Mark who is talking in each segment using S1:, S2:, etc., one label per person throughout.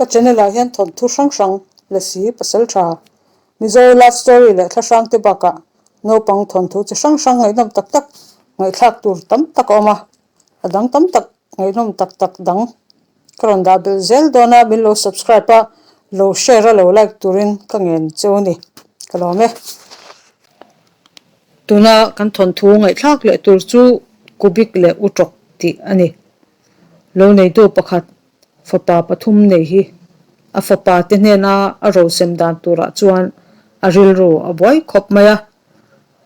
S1: Ka channel ah hian thawnthu hrang hrang, Lasi, Pasaltha, Mizo love story leh thla hrang te bakah naupang thawnthu chi hrang hrang ngaihnawm tak tak ngaihthlak tur tam tak a awm a, a dang tam tak ngaihnawm tak tak dang ka rawn dah belh zel dawn a, min lo subscribe a, lo share a lo like turin ka ngen cheu a ni, ka lawm e. Tuna kan thawnthu ngaihthlak leh tur chu Kubik leh Utrawk tih a ni. Lo neitu pakhat fapa pathum nei hi a fapa te hnena a rosem dan turah chuan a rilru a buai khawp mai a.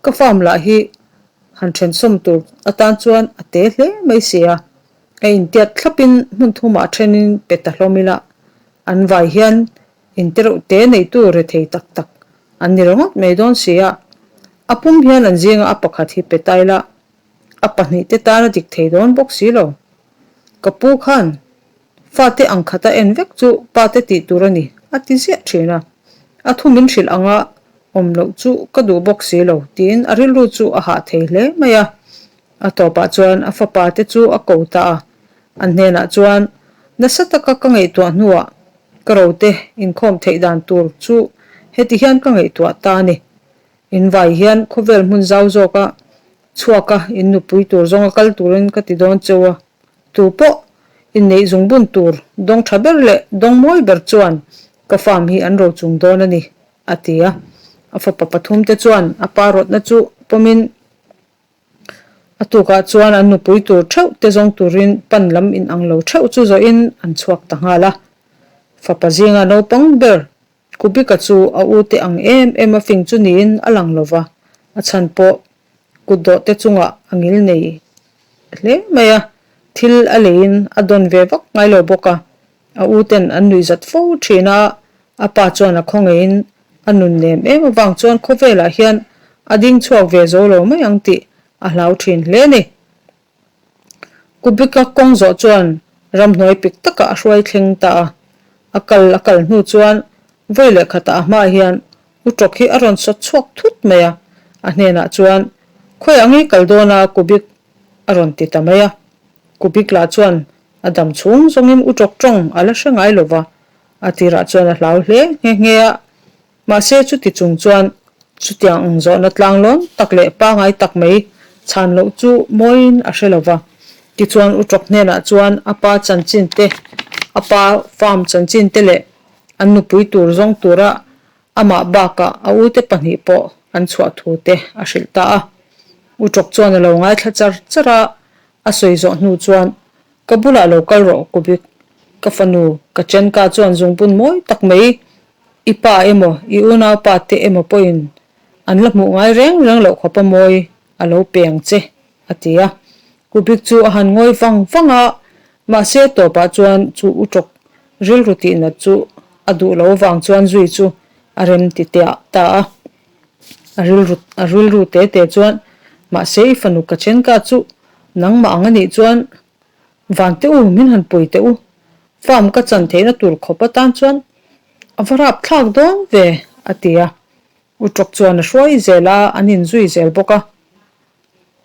S1: Ka farm lah hi han thensawm tur atan chuan a te hle mai si a, a intiat thlapin hmun thumah thenin pe ta hlawm ila, an vai hian intereuh te neitu rethei tak tak an ni ringawt mai dawn si a. A pum hian an zinga a pakhat hi pe ta ila, a pahnih te tan a dik thei dawn bawk si lo. Ka pu khan fate ang khata en vek chu pa te tih tur a ni, a ti ziah thin a. A thu min hrilh anga awm loh chu ka duh bawk si lo tiin a rilru chu a hah thei hle mai a. A tawpah chuan a fapa te chu a ko ta a, an hnenah chuan nasa taka ka ngaihtuah hnuah ka rote inkhawm theih dan tur chu heti hian ka ngaihtuah ta a ni. In vai hian khawvel hmun zau zawka chhuak a, in nupui tur zawnga kal turin ka ti dawn cheu a. Tu pawh inneih zungbun tur dawng tha ber leh dawng mawi ber chuan ka farm hi an rochung dawn a ni, a ti a. A fapa pathum te chuan a pa rawtna chu pawmin a tukah chuan an nupui tur theuh te zawng turin pan lam inang lo theuh chu zawhin an chhuak ta nghal a. Fapa zinga naupang ber Kubika chu a u te ang em em a fing chu niin a lang lo va, a chhan pawh kut dawh te chungah a ngil nei hle mai a, thil a leiin a dawn ve vak ngai lo bawk a, a u ten an nuih zat fo thin a, a pa chuan a khawngeiin a nun nem em avang chuan khawvelah hian a ding chhuak ve zo lo mai ang tih a hlau thin hle a ni. Kubika kawng zawh chuan ramhnuai pik takah a hruai thleng ta a. A kal a kal hnu chuan vawi leh khatah a hmaah hian Utrawk hi a rawn sawt chhuak thut mai a. A hnenah chuan, Khawi ang i kal dawn a Kubik? a rawn ti ta mai a. Kubik lah chuan a dam chhung zawngin Utrawk tawng a la hre ngai lo va, a tirah chuan a hlau hle nghe nghe a. Mahse chuti chung chuan chutiang ang zawhna tlanglawn tak leh pangai tak mai chhan loh chu mawiin a hre lo va. Tichuan U Tawk hnenah chuan a pa chanchin te, a pa farm chanchin te leh an nupui tur zawng tura amah bakah a ute pahnih pawh an chhuah thu te a hrilh ta a. U Tawk chuan a lo ngaithla char char a, a sawi zawh hnu chuan Ka bulah lo kal rawh Kubik, ka fanu ka Chenka chuan zungbun mawi tak mai I pa emaw, i unaupa te emaw pawhin an la hmuh ngai reng reng loh khawpa mawi a lo pe ang che, a ti a. Kubik chu a han ngawi vang vang a, mahse tawpah chuan chu u tawk rilru tihnat chu a duh lo vang chuan zui chu a rem ti tiah ta a. A rilru a rilru te te chuan, mahse i fanu ka chenka chu nangmah ang a nih chuan Van teh u, min han pui teh u. Farm ka chan theihna tur khawp atan chuan a va rap thlak dawn ve, a ti a. U Tawk chuan a hruai zel a, an inzui zel bawk a.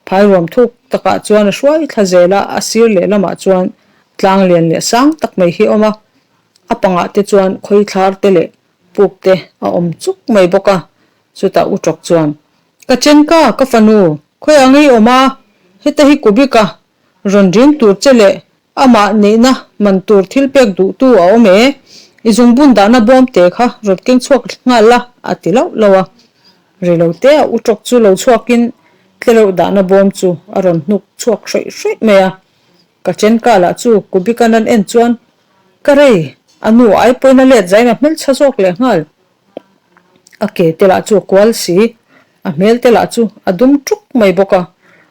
S1: Phairuam thuk takah chuan a hruai thla zel a, a sir lehlamah chuan tlang lian leh sang tak mai hi a awm a. A pangah te chuan khawithlar te leh puk te a awm chuk mai bawk a. Chutah U Tawk chuan, Ka chenka, ka fanu, khawiah ngei awm a, heta hi kubik a, Rawn ring tur che leh amah neihna man tur thil pek duhtu a awm e, i zungbun dahna bawm te kha rawn keng chhuak nghal la, a ti lauh lauh a. Reilote a utrawk chu lo chhuakin tlereuh dahna bawm chu a rawn hnuk chhuak hrawih hrawih mai a. Ka chenka lah chu Kubika nan en chuan ka rei, a nu ai pawhin a let zain a hmelchha zawk leh nghal. A ke te lah chu a kual si, a hmel te lah chu a dum tuk mai bawk a,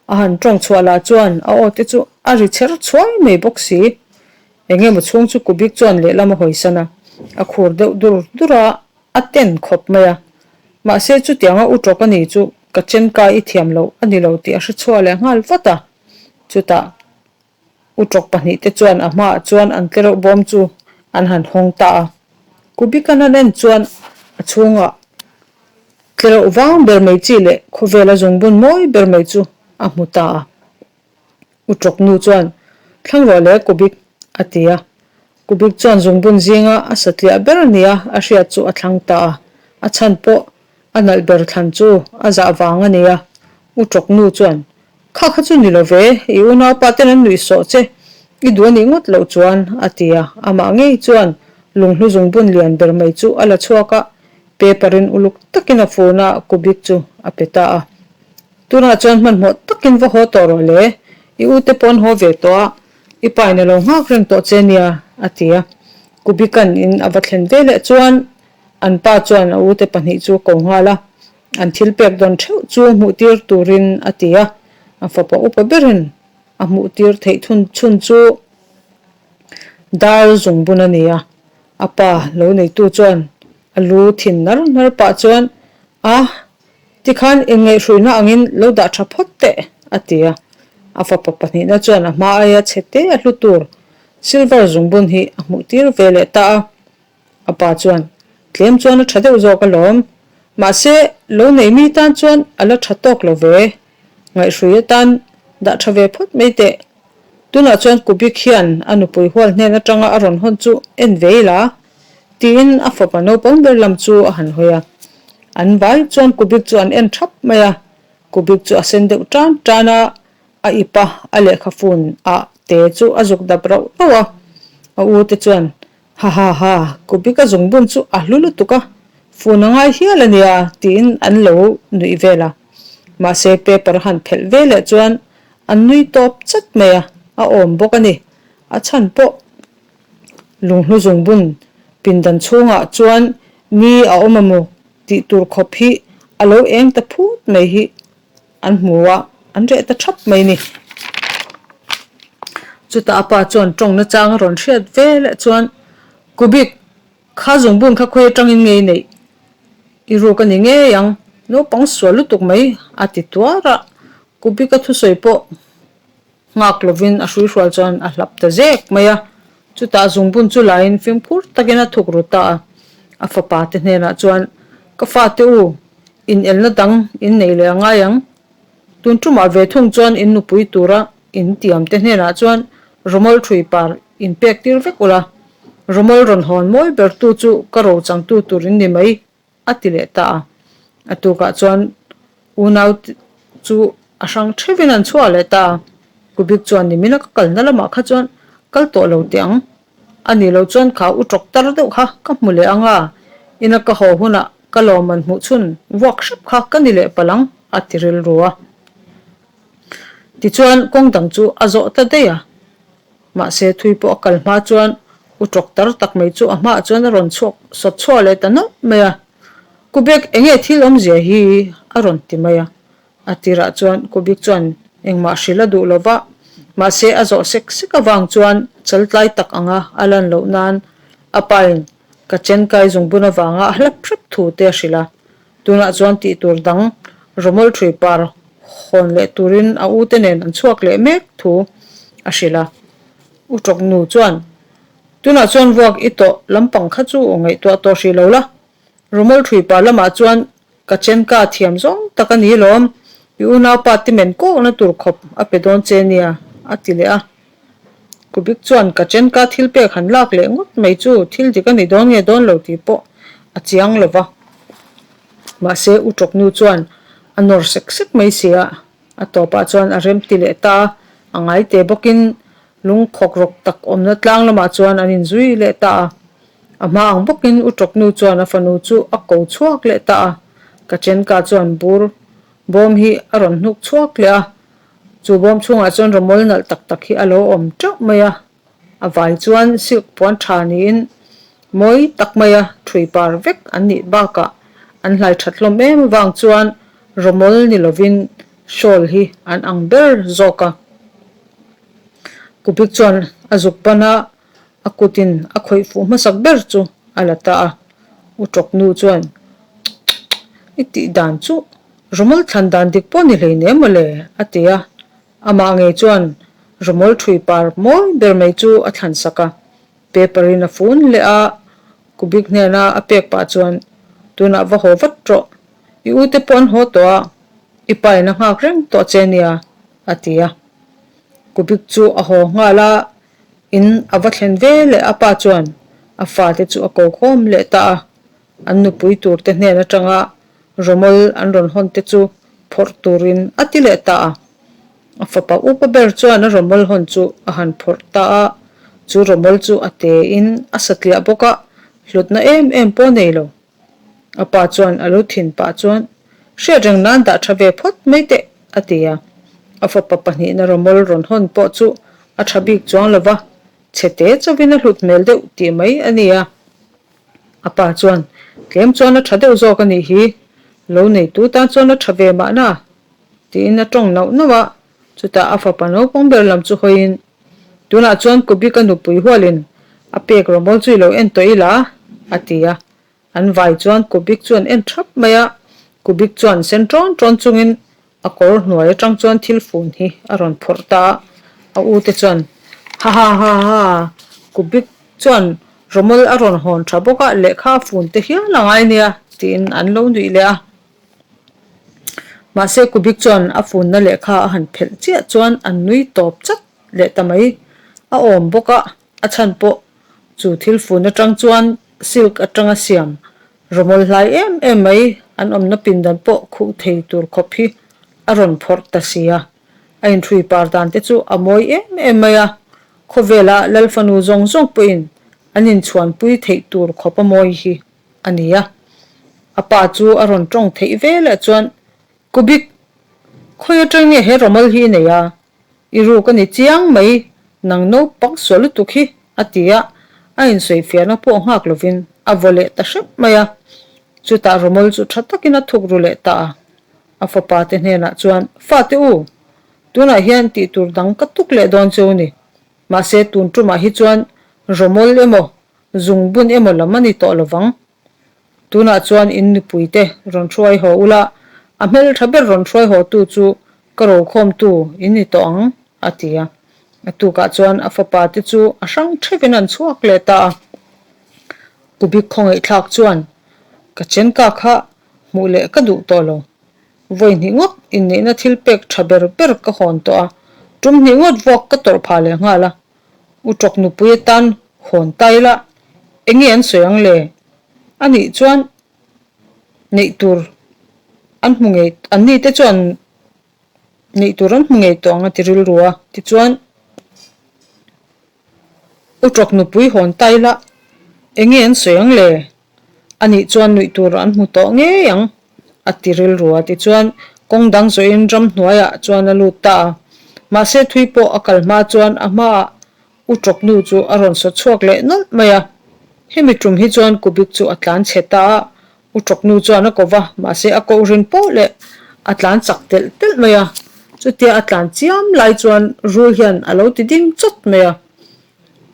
S1: a han tawng chhuah lah chuan a aw te chu a ri chher chhuai mai bawk si. Eng emaw chhung chu Kubik chuan lehlam a hawisan a, a khur deuh dur dur a, a ten khawp mai a. Mahse chutianga u tawk a ni chu ka chenkai i thiam loh a ni lo tih a hre chhuah leh nghal vat a, chutah Utrawk pahnihte chuan a hmaah chuan an tlereuh bawm chu an han hawng ta a. Kubikan an en chuan a chhungah tlereuh vang ber mai chi leh khawvela zungbun mawi ber mai chu a hmu ta a. Utrawk nu chuan, Thlang rawh le Kubik, a ti a. Kubik chuan zungbun zinga a satliah ber nia a hriat chu a thlang ta a, a chhan pawh a nalh ber thlan chu a zah vang a ni a. U Tawk nu chuan, Kha kha chu ni lo ve, i unaupa ten an nuih sawh che, i duh a nih ngawt loh chuan, a ti a. Amah ngei chuan lunghlu zungbun lian ber mai chu a la chhuak a, paper in uluk takin a fun a, Kubik chu a pe ta a. Tunah chuan hmanhmawh takin va haw tawh rawh le, i ute pawh an haw ve tawh a, i pa in a lo nghak reng tawh che nia, a ti a. Kubikan in a va thlen ve leh chuan an pa chuan a ute pahnih chu ko nghal a, an thil pek dawn theuh chu hmuh tir turin a ti a, a fapa upa berin a hmuh tir theih thun chhun chu dar zungbun a ni a, a pa lo neitu chuan a lu thin nar nar pah chuan a Tikhan inngaihhruihna angin lo dah tha phawt teh, a ti a. A fapa pahnihna chuan a hma aia chhe te a hlu tur silver zungbun hi a hmuh tir ve leh ta a. A pa chuan, Tlem chuan a tha deuh zawk alawm. Mahse, lo nei mi tan chuan a la tha tawk lo ve. Ngaihhrui atan dah tha ve phawt mai teh. Tunah chuan Kubik hian a nupui hual hnen atanga a rawn hawn chu en ve ila, tiin a fapa naupang ber lam chu a han hawi a. An vai chuan Kubik chu an en thap mai a, Kubik chu a sen deuh tan tan a, a ip a, a lehkha fun ah te chu a zuk dap rauh rauh a. A u te chuan, Ha ha ha, Kubik a zungbun chu a hlu lutuk a, fun a ngai hial a nia, tiin an lo nuih vel a. Mahse paper a han phelh ve leh chuan an nui tawp chat mai a, a awm bawk a ni. A chhan pawh Lunghlu zungbun pindan chhungah chuan ni a awm amaw tih tur khawp hi a lo eng ta phut mai hi an hmu a, an reh ta thap mai ni. Chutah a pa chuan tawngna chang a rawn hriat ve leh chuan, Kubik, kha zungbun kha khawi atangin ngei neih i ruk a ni ngei ang, naupang sual lutuk mai a ti tuar a, Kubika thusawi pawh Nghak lovin a hruihrual chuan a hlap ta zek mai a, chutah zungbun chu laiin fimkhur takin a thuk ru ta a. A fapa te hnenah chuan, Ka fate u, inelna dang in neih leh a ngai ang. Tun tumah ve thung chuan in nupui tura in tiam te hnenah chuan rawmawl thui par in pek tir vek ula, rawmawl rawn hawn mawi bertu chu ka ro changtu tur in ni mai a ti leh ta a. A tukah chuan unau chu a hrang theuhin an chhuah leh ta a. Kubik chuan nimina ka kalna lamah kha chuan kal tawh lo teh ang. A nih loh chuan kha u tawk tar deuh kha ka hmu leh ang a, ina ka haw hunah ka lawmman hmuh chhun vuak hrep kha ka ni leh palh ang, a ti rilru a. Tichuan kawng dang chu a zawh ta daih a. Mahse thui pawh a kal hma chuan u tawk tar tak mai chu a hmaah chuan a rawn chhuak sawt chhuah leh ta nawlh mai a. Kubik enge thil awmzia hi a rawn ti mai a. A tirah chuan Kubik chuan engmah hrilh a duh lo va, mahse a zawh sek sek avang chuan chaltlai tak anga a lan loh nan a pain ka chenkai zungbun avanga a hlap hrep thu te a hrilh a. Tunah chuan tih tur dang rawmawl thui par hawn leh turin a ute nen an chhuak leh mek thu a hrilh a. U Tawk nu chuan, Tunah chuan vuak i tawh lampang kha chu ngaihtuah tawh hrih lo la. Rawmawl thui par lamah chuan ka chenka thiam zawng tak a ni lawm, i unaupa ti men kawkna tur khawp a pe dawn che nia, a ti leh a. Kubik chuan ka chenka thil pek han lak leh ngawt mai chu thil dik a ni dawn nge dawn lo tih pawh a chiang lo va. Mahse U Tawknu chuan a nawr sek sek mai si a, a tawpah chuan a rem ti leh ta a, a ngai te bawkin lung khawk rawk tak awmna tlang lamah chuan an inzui leh ta a. A hma ang bawkin U Tawknu chuan a fanu chu a ko chhuak leh ta a, ka chenka chuan bur bawm hi a rawn hnuk chhuak leh a, Chu bawm chhungah chuan rawmawl nalh tak tak hi a lo awm teuh mai a, a vai chuan silk puan tha niin mawi tak maia thui par vek an nih bakah an hlai that hlawm em avang chuan rawmawl ni lovin shawl hi an ang ber zawk a. Kubik chuan a zuk ban a, a kutin a khawih fuh hmasak ber chu a la ta a. U Tawk nu chuan, I tih dan chu Rawmawl thlan dan dik pawh ni hleinem mawle, a ti a. Amah ngei chuan rawmawl thui par mawi ber mai chu a thlan sak a. Paper in a fun leh a, Kubik hnena a pek pah chuan, Tunah va haw vat rawh, i ute pawh an haw tawh a, i pa in a nghak reng tawh che nia, a ti a. Kubik chu a haw nghal a. In a va thlen ve leh a pa chuan a fate chu a ko khawm leh ta a, an nupui tur te hnen atanga rawmawl an rawn hawn te chu phawrh turin a ti leh ta a. A fapa upa ber chuan a rawmawl hawn chu a han phawrh ta a, chu rawmawl chu a te in a satliah bawk a, hlutna em em pawh nei lo. A pa chuan a lu thin pah chuan, Hriat reng nan dah tha ve phawt mai teh, a ti a. A fapa pahnihna rawmawl rawn hawn pawh chu a tha bik chuang lo va, chhe te chauhin a hlut hmel deuh tih mai a ni a. A pa chuan, Tlem chuan a tha deuh zawk a nih hi, lo neitu tan chuan a tha ve mahna, tiin a tawng nauh nauh a. Chutah a fapa naupang ber lam chu hawiin, Tunah chuan Kubika nupui hualin a pek rawmawl chu i lo en tawh ila, a ti a. An vai chuan Kubik chu an en thap mai a, Kubik chuan sen ṭawn ṭawn chungin a kawr hnuai aṭang chuan thil fun hi a rawn phawrh ta a, a u te chuan, Ha ha ha ha, Kubik chuan rawmawl a rawn hawn ṭha bawk a, lehkha a fun te hial a ngai nia, tiin an lo nuih leh a. Mahse Kubik chuan a funna lehkha a han phelh chiah chuan an nui tawp chat leh ta mai. A awm bawk a, a chhan pawh chu thil fun atang chuan silk atanga siam rawmawl hlai em em mai an awmna pindan pawh khuh thei tur khawp hi a rawn phawrh ta si a. A inhrui par dan te chu a mawi em em mai a, khawvela Lal fanu zawng zawng pawhin an inchhuanpui theih tur khawp a mawi hi a ni a. A pa chu a rawn tawng theih veleh chuan, Kubik, khawi atang nge he rawmawl hi i nei a? I ruk a ni chiang mai, nang naupang sual lutuk hi, a ti a, a insawifiahna pawh nghak lovin a vaw leh ta hrep mai a. Chutah rawmawl chu tha takin a thuk ru leh ta a. A fapa te hnenah chuan, Fate u, tunah hian tih tur dang ka tuk leh dawn cheu ni. Mahse tun tumah hi chuan rawmawl emaw Zungbun emaw lam a ni tawh lo vang. Tunah chuan in nupuite rawn hruai haw ula, a hmeltha ber rawn hruai haw tu chu ka rokhawmtu in ni tawh ang, a ti a. A tukah chuan a fapa te chu a hrang theuhin an chhuak leh ta a. Kubik khawngaihthlak chuan, Ka chenka kha hmuh leh ka duh tawh lo. Vawi hnih ngawt inneihna thil pek tha ber ber ka hawn tawh a, tum hnih ngawt vuak ka tawrh phah leh nghal a. U Tawk nupui atan hawn ta ila eng nge an sawi ang le? A nih chuan neih tur an hmu ngei, an ni te chuan neih tur an hmu ngei tawh ang a ti rilru a. Tichuan U Tawk nupui hawn ta ila eng nge an sawi ang le? A nih chuan nuih tur an hmu tawh ngei ang, a ti rilru a. Tichuan, kawng dang zawhin ramhnuaiah chuan a lut ta a. Mahse, thui pawh a kal hma chuan a hmaah U Tawknu chu a rawn saw chhuak leh nawlh mai a. Hemi tum hi chuan Kubik chu a tlan chhe ta a, U Tawknu chuan a ko va, mahse a koh rin poh leh a tlan chak telh telh mai a. Chutia a tlan chiam lai chuan rul hian a lo ti ding chawt mai a.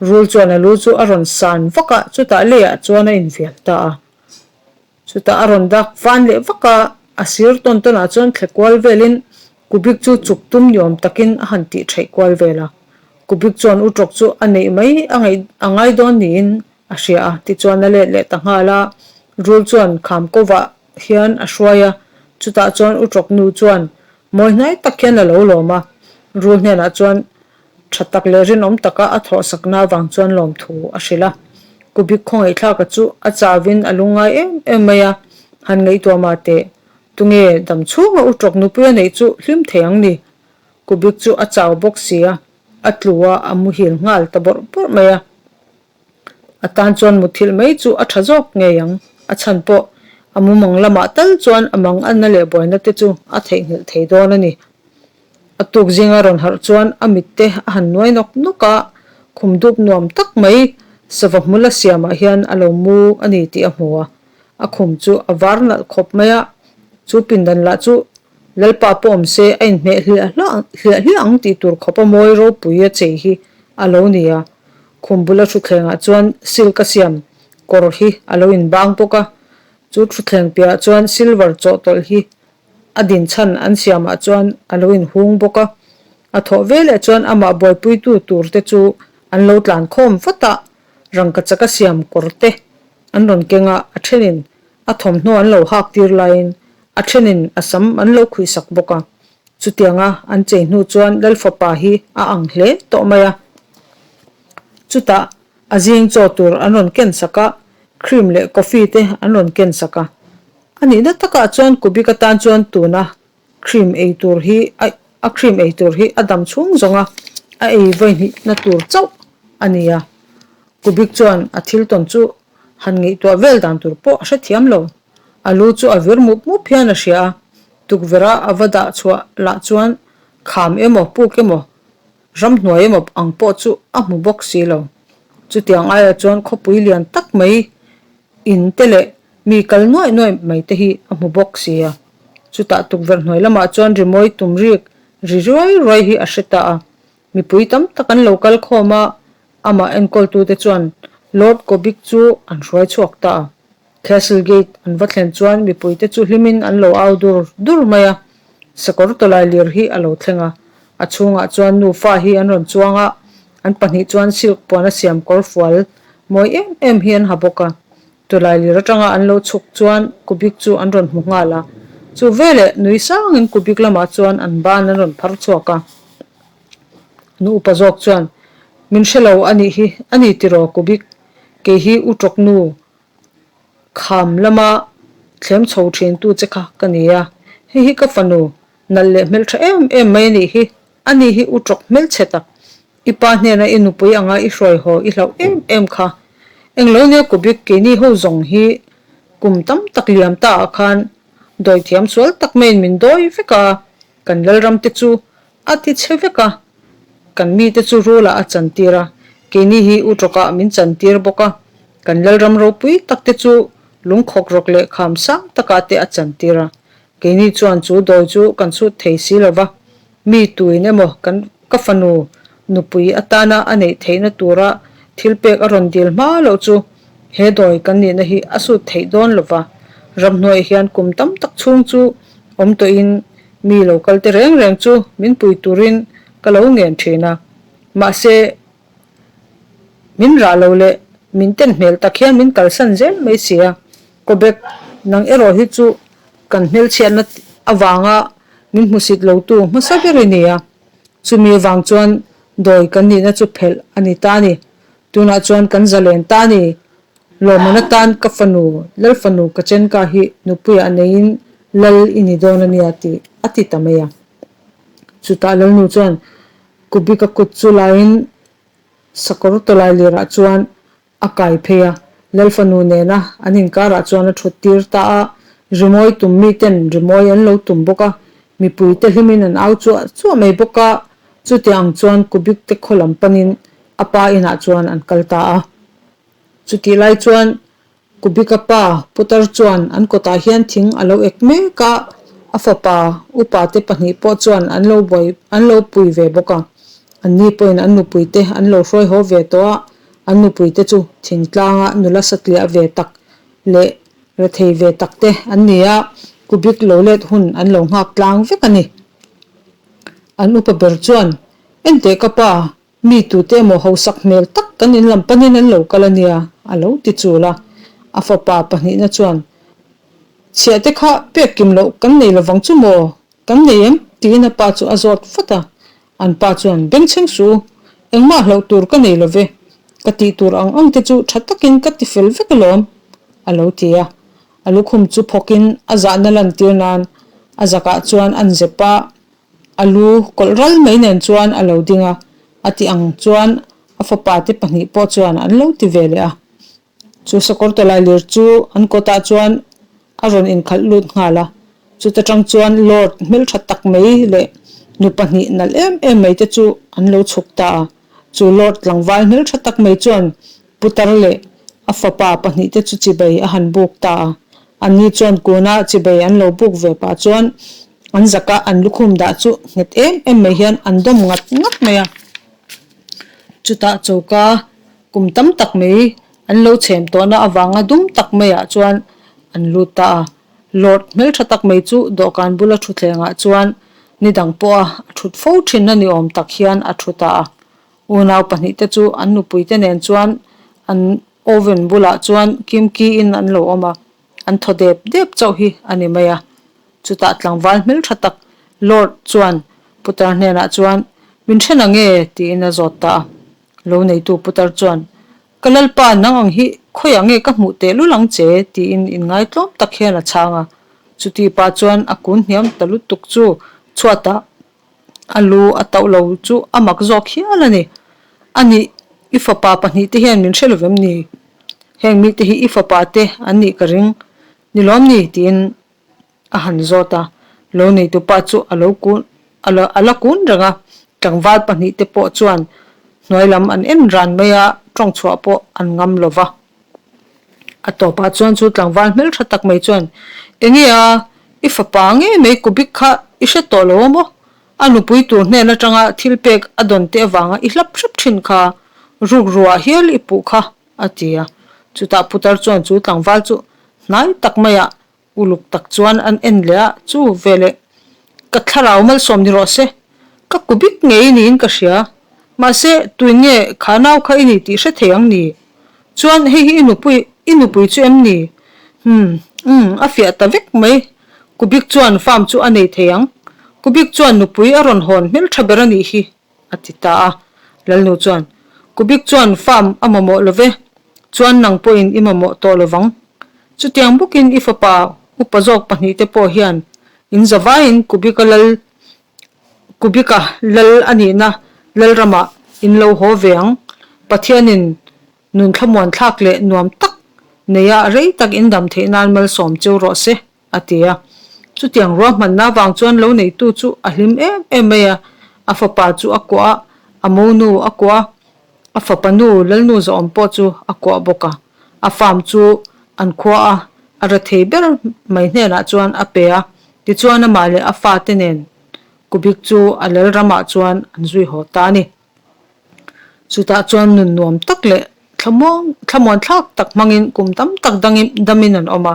S1: Rul chuan a lu chu a rawn san vak a, chutah leiah chuan a invial ta a. Chutah a rawn dak van leh vak a, a sir tawn tawnah chuan thle kual velin Kubik chu chuk tum ni awm takin a han tih theih kual vel a. Kubik chuan u tawk chu a neih mai a ngaih a ngai dawn niin a hria a, tichuan a let leh ta nghal a. Rul chuan kham kovah hian a hruai a, chutah chuan u tawk nu chuan mawi hnai tak hian a lo lawm a. Rul hnenah chuan Tha tak leh rinawm taka a thawhsakna avang chuan lawmthu a hrilh a. Kubik khawngaihthlaka chu a chauvin a lungngai em em mai a, han ngaihtuah mah teh, tunge dam chhunga u tawk nupui a neih chu hlim thei ang ni? Kubik chu a chau bawk si a, a tlu a, a muhil nghal ta bawrh bawrh mai a. A tan chuan muthilh mai chu a tha zawk ngei ang. A chhan pawh a mumang lamah tal chuan a mang anna leh buaina te chu a theihnghilh thei dawn a ni. A tuk zinga rawn harh chuan a mit te a han nuai nawk nawk a, khum dup nuam tak mai sava hmula siamah hian a lo mu a ni tih a hmu a. A khum chu a var nalh khawp mai a, chu pindan lah chu Lalpa pawh awm se a inhmeh hliah hliah hliah ang tih tur khawp a mawi ropui a chei hi a lo ni a. Khum bula thutthlengah chuan silk a siam kawr hi a lo inbang bawk a, chu thutthleng piahah chuan silver chawhtawlh hi a din chhan an siamah chuan a lo inhung bawk a. A thawh veleh chuan amah buaipuitu tur te chu an lo tlan khawm vat a, rangkachak a siam kawr te an rawn keng a, a thenin a thawmhnaw an lo hak tir laiin a thenin a sam an lo khuihsak bawk a. Chutianga an chei hnu chuan Lalfapa hi a ang hle tawh mai a. Chutah a zing chaw tur an rawn ken sak a, cream leh coffee te an rawn ken sak a. A nihna takah chuan Kubik atan chuan tuna cream ei tur hi a cream ei tur hi a dam chhung zawng a, a ei vawihnihna tur chauh a ni a. Kubik chuan a thil tawn chu han ngaihtuah vel dan tur pawh a hrethiam lo. A lu chu a vir mup mup hian a hria a, tukverh a a va dah chhuah lah chuan kham emaw puk emaw ramhnuai emaw ang pawh chu a hmu bawk si lo. Chutiang aiah chuan khawpui lian tak mai in te leh mi kal nuaih nuaih mai te hi a hmu bawk si a. Chutah tukverh hnuai lamah chuan rimawi tum rik ri ruai ruai hi a hre ta a. Mipui tam tak an lo kal khawm a, amah enkawltute chuan Lord Kobik chu an hruai chhuak ta a. Castle Gate an va thlen chuan mipuite chu hlimin an lo au dur dur mai a, sakawr tawlai lir hi a lo thleng a, a chhungah chuan nufa hi an rawn chuang a, an pahnih chuan silk puan a siam kawr fual mawi em em hi an ha bawk a. Tawlai lir atanga an lo chhuk chuan Kubik chu an rawn hmu nghal a, chu veleh nui sangin Kubik lamah chuan an ban an rawn phar chhuak a. Nu upa zawk chuan, Min hre lo a nih hi, a ni tiraw Kubik, kei hi u tawk nu Kham lama thlem chho thin tu che kha ka ni a, hei hi ka fanu nalh leh hmeltha em em mai a nih hi, a ni hi u tawk hmelchhe tak, i pa hnena i nupui anga i hruai haw i hlauh em em kha. Englo nia Kubik keini ho zawng hi kum tam tak liam ta ah khan dawithiam sual tak maiin min dawi vek a, kan lalram te chu A ti chhe vek a, kan mite chu rulah a chantir a, keini hi u tawkah min chantir bawk a, kan Lalram ropui tak te chu lungkhawk rawk leh kham sang takah te a chantir a, keini chuan chu dawi chu kan sut thei si lo va, mi tuin emaw kan ka fanu nupui atana a neih theihna tura thil pek a rawn dil hma loh chu he dawi kan nihna hi a sut theih dawn lo va, ramhnuaiah hian kum tam tak chhung chu awm tawhin Mi lo kal te reng reng chu min pui turin ka lo ngen thin a, mahse min rah lo leh min ten hmel tak hian min kalsan zel mai si a. Kawbek, nang erawh hi chu kan hmelchhiatna avanga min hmusit lotu hmasa ber i ni a, chumi avang chuan dawi kan nihna chu phelh a ni ta a ni. Tunah chuan kan zalen ta a ni. Lawmman atan ka fanu, Lal fanu Kachenka hi nupuiah neiin Lal i ni dawn a nia tih a ti ta mai a. Chutah Lalnu chuan Kubika kut chu laiin sakawr tawlai lirah chuan a kai phei a, Lal fanu nena an inkarah chuan a thut tir ta a, rimawi tum miten rimawi an lo tum bawk a, mipuite hlimin an au chuah chuah mai bawk a, chutiang chuan Kubik te khaw lam panin a pa inah chuan an kal ta a. Chutih lai chuan Kubika pa putar chuan an kawtah hian thing a lo ek mek a, a fapa upa te pahnih pawh chuan an lo buai an lo pui ve bawk a. Anni pawhin an nupui te an lo hruai haw ve tawh a, an nupui te chu thingtlanga nula satliah ve tak leh rethei ve tak te an ni a, Kubik lo let hun an lo nghak tlang vek a ni. An upa ber chuan, Enteh ka pa, Mi tute emaw hausak hmel tak kan in lam panin an lo kal a nia, a lo ti chul a. A fapa pahnihna chuan, Chhiah te kha pek kim loh kan nei lovang chu maw? Kan nei em? tiin a pa chu a zawt vat a. An pa chuan, Bengchheng su, engmah hlauh tur ka nei love, ka tih tur ang ang te chu tha takin ka ti fel vek alawm, a lo ti a. A lukhum chu phawkin a zahna lantir nan a zakah chuan an zep a. A lu kawlh ral mai nen chuan a lo ding a, a ti ang chuan a fapa te pahnih pawh chuan an lo ti ve leh a. Chu sakawr tawlai lir chu an kawtah chuan a rawn inkhalh lut nghal a, chuta tang chuan Lord hmeltha tak mai leh nu pahnih nalh em em mai te chu an lo chhuk ta a. Chu Lord tlangval hmeltha tak mai chuan Putar leh a fapa pahnihte chu chibei a han buk ta a. Anni chuan kuna chibei an lo buk ve pah chuan an zaka an lukhum dah chu nghet em em mai hian an dawm ngat ngat mai a. Chutah choka kum tam tak mai an lo chhem tawhna avanga dum tak maiah chuan an lut ta a. Lord hmeltha tak mai chu dawhkan bula thutthlengah chuan ni dang pawha a thut fo thinna ni awm tak hian a thu ta a. Unau pahnihte chu an nupuite nen chuan an oven bulah chuan kimkiin an lo awm a, an thaw dep dep chauh hi a ni mai a. Chutah tlangval hmeltha tak Lord chuan putar hnenah chuan, Min then ang e? tiin a zawt ta a. Lo neitu putar chuan, Ka Lalpa, nang ang hi khawiah nge ka hmuh tehlul ang che? tiin inngaitlawm tak hian a chhang a. Chuti pah chuan a kun hniam ta lutuk chu chhuatah a lu a tauh lo chu a mak zawk hial a ni. A nih, i fapa pahnihte hian min hre lovem ni? Heng mite hi i fapa te an nih ka ring ni lawm ni? tiin a han zawt a, lo neitu pa chu a lo kun a lo a la kun reng a, tlangval pahnihte pawh chuan hnuai lam an en ran mai a, tawng chhuah pawh an ngam lo va. A tawpah chuan chu tlangval hmeltha tak mai chuan, Enge a, i fapa ngei mai Kubik kha i hre tawh lo a maw? A nupui tur hnen atanga thil pek a dawn te avanga i hlap hrep thin kha, rukruah hial i puh kha, a ti a. Chutah putar chuan chu tlangval chu hnai tak maiah Uluk tak chuan an en leh a, chu veleh ka thlarau malsawm ni rawh se, ka ku bik ngei niin ka hria, mahse tuin nge kha nau kha i ni tih hre thei ang ni? Chuan hei hi i nupui i nupui chu em ni? Umm, umm, a fiah ta vek mai, Kubik chuan farm chu a nei thei ang, Kubik chuan nupui a rawn hawn hmeltha ber a nih hi. A ti ta a. Lalnu chuan, Kubik chuan farm a mamawh lo ve, chuan nang pawhin i mamawh tawh lo vang. Chutiang bawkin i fapa upa zawk pahnihte pawh hian in zavaiin Kubika lal Kubika lal a nihna Lalramah in lo haw ve ang. Pathianin nun thlamuan thlak leh nuam tak neia rei tak in dam theih nan malsawm cheu rawh se. A ti a. Chutiang ruahmanna avang chuan lo neitu chu a hlim em em mai a, a fapa chu a kuah a, a monu a kuah a, a fapa nu Lalnu Zawhawm pawh chu a kuah bawk a. A farm chu an khua a, a ra thei ber mai hnenah chuan a pe a, tichuan amah leh a fate nen Kubik chu a Lalramah chuan an zui haw ta a ni. Chutah chuan nun nuam tak leh thlamuang thlamuan thlak tak hmangin kum tam tak dangin damin an awm a.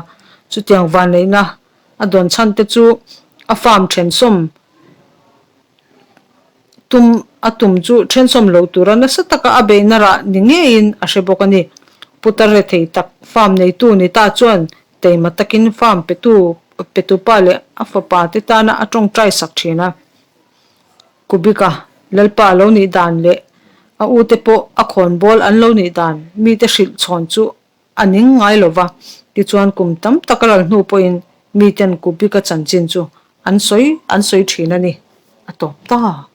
S1: Chutiang vanneihna a dawn chhan te chu a farm thensawm tum a tum chu thensawm lo tura nasa taka a beihna rah ni ngeiin a hre bawk a ni. Putar rethei tak farm neitu ni ta chuan taima takin farm petu petupa leh a fapa te tana a tawngtai sak thin a. Kubika, Lalpa lo nih dan leh a ute pawh a khawnbawl an lo nih dan mite hrilh chhawn chu a ning ngai lo va, tichuan kum tam tak a ral hnu pawhin miten Kubika chanchin chu an sawi an sawi thin a ni, a tawp ta.